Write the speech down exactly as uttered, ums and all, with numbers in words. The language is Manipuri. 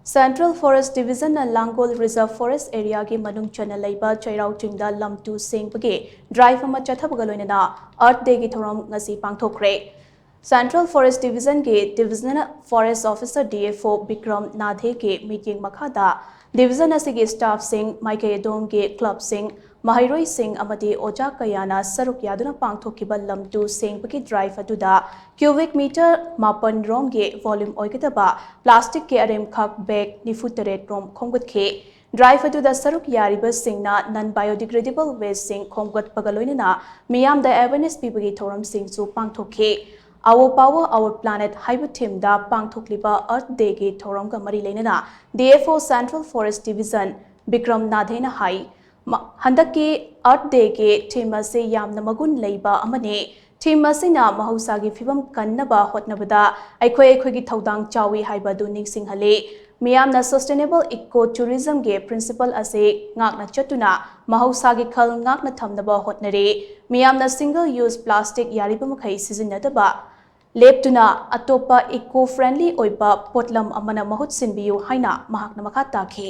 Central Forest Division ꯅ ꯂꯥꯡꯒꯣꯜ Reserve Forest Area ꯒꯤ ꯃꯅꯨꯡ ꯆꯟꯅ ꯂꯩꯕ ꯆꯩꯔꯥꯎ ꯆꯤꯡꯗ ꯂꯝ ꯇꯨ ꯁꯦꯡꯕꯒꯤ drive ꯑꯃ ꯆꯠꯊꯕꯒ ꯂꯣꯏꯅꯅ Earth Day ꯒꯤ ꯊꯧꯔꯝ ꯉꯁꯤ ꯄꯥꯡꯊꯣꯛꯈ꯭ꯔꯦ꯫ Central Forest Division ꯒꯤ Divisional Forest Officer D F O Bikram ꯅꯥꯙꯦꯒꯤ ꯃꯤꯠꯌꯦꯡ ꯃꯈꯥꯗ division ꯑꯁꯤꯒꯤ staff ꯁꯤꯡ, ꯃꯥꯏꯀꯩ ꯑꯗꯣꯝꯒꯤ club ꯁꯤꯡ, ꯃꯍꯩꯔꯣꯏꯁꯤꯡ ꯑꯃꯗꯤ ꯑꯣꯖꯥ ꯀꯌꯥꯅ ꯁꯔꯨꯛ ꯌꯥꯗꯨꯅ ꯄꯥꯡꯊꯣꯛꯈꯤꯕ ꯂꯝ ꯇꯨ ꯁꯦꯡꯕꯒꯤ drive ꯑꯗꯨꯗ cubic meter ꯃꯥꯄꯟ ꯔꯣꯝꯒꯤ volume ꯑꯣꯏꯒꯗꯕ plastic ꯀꯤ ꯑꯔꯦꯝꯈꯛ bag ꯅꯤꯐꯨ ꯇꯔꯦꯠ ꯔꯣꯝ ꯈꯣꯝꯒꯠꯈꯤ꯫ Drive ꯑꯗꯨꯗ ꯁꯔꯨꯛ ꯌꯥꯔꯤꯕꯁꯤꯡꯅ non biodegradable waste ꯁꯤꯡ ꯈꯣꯝꯒꯠꯄꯒ ꯂꯣꯏꯅꯅ ꯃꯤꯌꯥꯝꯗ awareness ꯄꯤꯕꯒꯤ ꯊꯧꯔꯝꯁꯤꯡꯁꯨ ꯄꯥꯡꯊꯣꯛꯈꯤ꯫ Our Power, Our Planet ꯍꯥꯏꯕ theme ꯗ ꯄꯥꯡꯊꯣꯛꯂꯤꯕ Earth Day ꯒꯤ ꯊꯧꯔꯝꯒ ꯃꯔꯤ ꯂꯩꯅꯅ D F O Central Forest Division Bikram ꯅꯥꯙꯦꯅ ꯍꯥꯏ, ꯃ-, ꯍꯟꯗꯛꯀꯤ Earth Day ꯒꯤ theme ꯑꯁꯤ ꯌꯥꯝꯅ ꯃꯒꯨꯟ ꯂꯩꯕ ꯑꯃꯅꯤ꯫ Theme ꯑꯁꯤꯅ ꯃꯍꯧꯁꯥꯒꯤ ꯐꯤꯕꯝ ꯀꯟꯅꯕ ꯍꯣꯠꯅꯕꯗ ꯑꯩꯈꯣꯏ ꯑꯩꯈꯣꯏꯒꯤ ꯊꯧꯗꯥꯡ ꯆꯥꯎꯏ ꯍꯥꯏꯕ ꯑꯗꯨ ꯅꯤꯡꯁꯤꯡꯍꯜꯂꯤ꯫ ꯃꯤꯌꯥꯝꯅ sustainable eco tourism ꯒꯤ principle ꯑꯁꯤ ꯉꯥꯛꯅ ꯆꯠꯇꯨꯅ ꯃꯍꯧꯁꯥꯒꯤ ꯈꯜ ꯉꯥꯛꯅ ꯊꯝꯅꯕ ꯍꯣꯠꯅꯔꯤ꯫ ꯃꯤꯌꯥꯝꯅ single use plastic ꯌꯥꯔꯤꯕ ꯃꯈꯩ ꯁꯤꯖꯤꯟꯅꯗꯕ ꯂꯦꯞꯇꯨꯅ ꯑꯇꯣꯞꯄ eco friendly ꯑꯣꯏꯕ ꯄꯣꯠꯂꯝ ꯑꯃꯅ ꯃꯍꯨꯠ ꯁꯤꯟꯕꯤꯌꯨ ꯍꯥꯏꯅ ꯃꯍꯥꯛꯅ ꯃꯈꯥ ꯇꯥꯈꯤ꯫